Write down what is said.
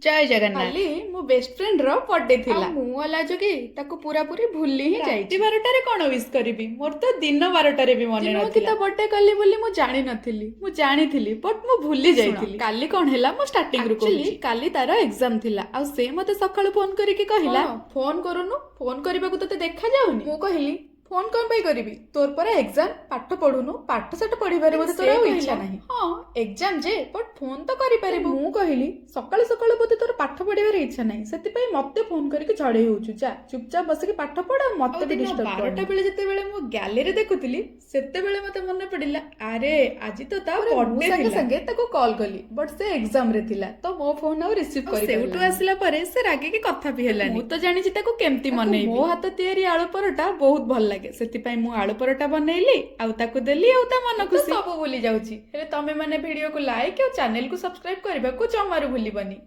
ଜୟ ଜଗନ୍ନାଥ। କାଲି ମୋ best friend ର ବର୍ଥଡେ ଥିଲା। ଆଉ ମୁଁ ଅଲାଜୁକି ତାକୁ ପୁରାପୁରି ଭୁଲି ହିଁ ରାତି ଯାଇଛି। 12ଟାରେ କଣ ୱିଶ କରିବି, ମୋର ତ ଦିନ 12ଟାରେ ବି ମନେ ଯେ ମୁଁ କି ନଥିଲା। ତା ବର୍ଥଡେ କଲି ବୋଲି ମୁଁ ଜାଣିନଥିଲି। ମୁଁ ଜାଣିଥିଲି, ବଟ୍ ମୁଁ ଭୁଲି ଶୁଣ, ଯାଇଥିଲି। କାଲି କଣ ହେଲା ମୁଁ ଷ୍ଟାର୍ଟିଂ ରୁ Actually, କହୁଛି। କାଲି ତାର ଏକ୍ସାମ ଥିଲା ଆଉ ସେ ମତେ ସକାଳୁ ଫୋନ କରିକି କହିଲା, ଫୋନ କରୁନୁ, ଫୋନ କରିବାକୁ ତତେ ଦେଖା ଯାଉନି? ମୁଁ କହିଲି, ଫୋନ କଣ ପାଇଁ କରିବି? ତୋର ପରା ଏକ୍ସାମ, ପାଠ ପଢୁନୁ? ପାଠ ସାଠ ପଢିବାରେ ବୋଧେ ତୋର ଆଉ ଇଚ୍ଛା ନାହିଁ। ହଁ, ଏକ୍ସାମ ଯେ, ବଟ୍ ଫୋନ ତ କରିପାରିବୁ। ମୁଁ କହିଲି, ସକାଳୁ ସକାଳୁ ବୋଧେ ତୋର ପାଠ ପଢିବାରେ ଇଚ୍ଛା ନାହିଁ, ସେଥିପାଇଁ ମତେ ଫୋନ କରିକି ଝଡେଇ ହଉଛୁ। ଯା, ଚୁପଚାପ ବସିକି ପାଠ ପଢ ଆଉ ମତେ ବି ଦିନ ଡିଷ୍ଟର୍ବ। 12ଟା 12ଟା ବେଳେ ଯେତେବେଳେ ମୁଁ ଗ୍ୟାଲେରୀ ଦେଖୁଥିଲି, ସେତେବେଳେ ମତେ ମନେ ପଡିଲା, ଆରେ ଆଜି ତ ତା ତାପରେ ମୁଁ ବର୍ଥଡେ ସାଙ୍ଗେ ଥିଲା। ସାଙ୍ଗେ ତାକୁ କଲ୍ କଲି, ବଟ୍ ସେ ଏକ୍ସାମ ରେ ଥିଲା, ତ ମୋ ଫୋନ ଆଉ ରିସିଭ୍ ଆଉ କରି ସେଇଠୁ ଆସିଲା ପରେ ସେ ରାଗିକି କଥା ବି ହେଲାନି। ମୁଁ ତ ଜାଣିଛି ତାକୁ କେମିତି ତାକୁ ମନେଇବି। ମୋ ହାତ ତିଆରି ଆଳୁ ପରଟା ବହୁତ ଭଲ ଲାଗେ, ସେଥିପାଇଁ ମୁଁ ଆଳୁ ପରଟା ବନେଇଲି ଆଉ ତାକୁ ଦେଲି ଆଉ ତା ମନ ମୁଁ ତ ଖୁସି। ସବୁ ଭୁଲି ଯାଉଛି, ହେଲେ ତମେ ମାନେ ଭିଡିଓକୁ ଲାଇକ୍ ଆଉ ଚ୍ୟାନେଲକୁ ସବସ୍କ୍ରାଇବ କରିବାକୁ ଜମାରୁ ଭୁଲିବନି।